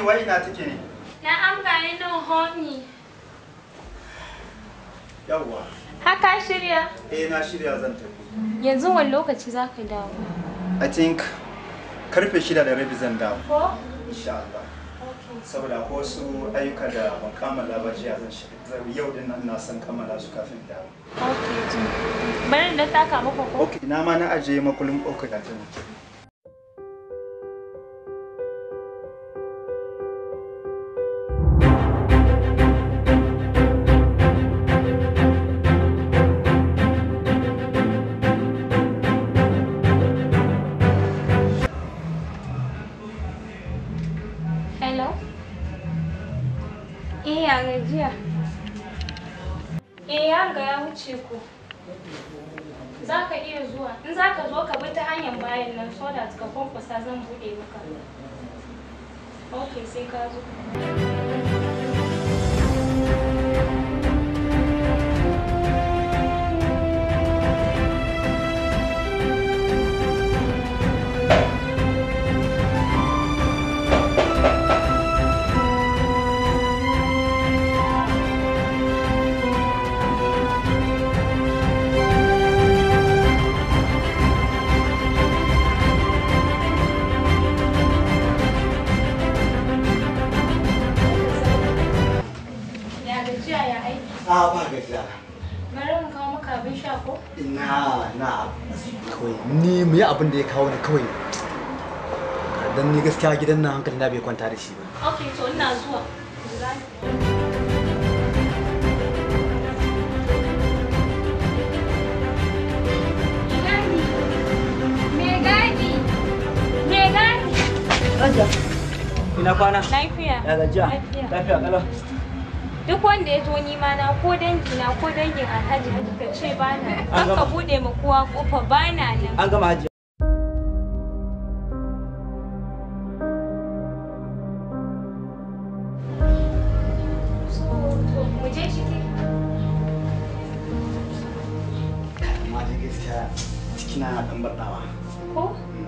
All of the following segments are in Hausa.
Wai ina take ne? Na'am, ga ni nan, honey. Yawwa. Haka shirya? Eh, na shirya, zan tafi. Yanzu wani lokaci za ka dawo? I think karfe 6:30 zan dawo. Ko? Insha Allah. Okay. Saboda akwai wasu ayyuka da ban kammala ba jiya, zan shiga. Yau din nan ina son kammala su kafin dawo. Okay, to. Bari na taka maka ko? Okay, ina ma na ajiye makullin? Okay, ga ta nan. Hello? Eh, ya gajiya. Eh, ya riga ya wuce ku. Za ka iya zuwa. In za ka zo, ka bi ta hanyar bayan nan so that ka kwankwasa, zan buɗe maka. Okay, sai ka zo. Ya gajiya, ya aiki? A, ba gajiya. Bari in kawo maka abin sha ko? Ina na kawai, ni mu yi abin da ya kawo ni kawai. Dan ni gaskiya gidan nan hankali na bai kwanta da shi ba. Okay, to ina zuwa. Jira ni. Gadi! Me gadi! Me gadi! Hajiya. Ina kwana? Lafiya. Ya gajiya? Lafiya. Lafiya kalau. Duk wanda ya zo nima na, ko dangi na ko dangin Alhaji, ka ce bana. An Kar ka gama. bude ma kowa kofa, bana nan. An gama, Hajiya. So, to mu je ciki. Amma dai gaskiya cikina na dan bardawa. Ko?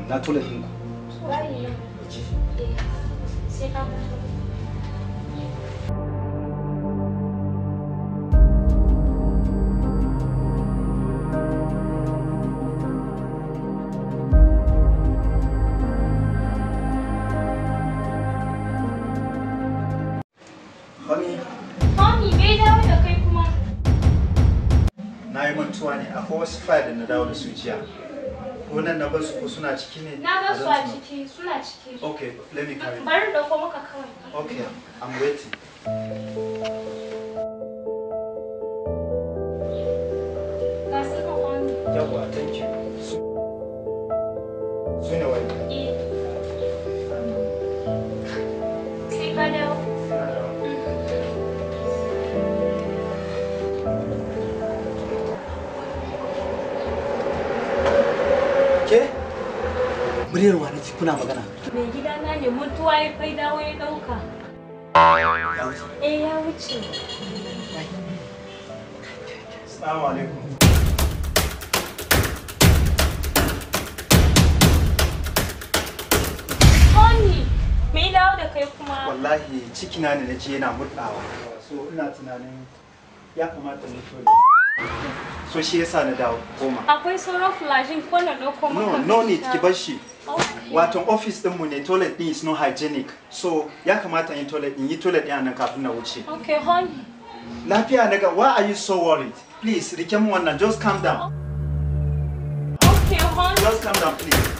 Na toilet ɗin ku. Bayi nan. Eh, sai ka fito. Honey, Honey, me dawo da kai kuma? Na yi mantuwa ne, akwai wasu file da na dawo da su jiya. Ko nan na bar su ko suna ciki ne? Na bar I su don't a know. ciki, suna ciki. Okay, let me carry. Bari in dauko maka kawai. Okay, I'm waiting. Ga su nan, honey. Yawwa, thank you. Su ne wai. Eh. Sai ka dawo. Na dawo. Ke? Muryar wa na ji kuna magana? Mai gidana ne, mutuwa ya kai dawo ya dauka. Ya wuce. Eh, ya wuce. Assalamu alaikum. Honey, me dawo da kai kuma? Wallahi cikina ne na ji yana murɗawa. So ina tunanin ya kamata mu toilet. So shi yasa na dawo koma. Akwai sauran Flagyl ko na dauko maka? No, no need, ki bar shi. Okay. Wato office ɗinmu ne, toilet ɗin is not hygienic. So ya kamata in yi toilet, in yi toilet ɗin a nan kafin na wuce. Okay, honey. Lafiya naga, why are you so worried? Please, rike mu wannan, just calm down. Okay, honey. Just calm down, please.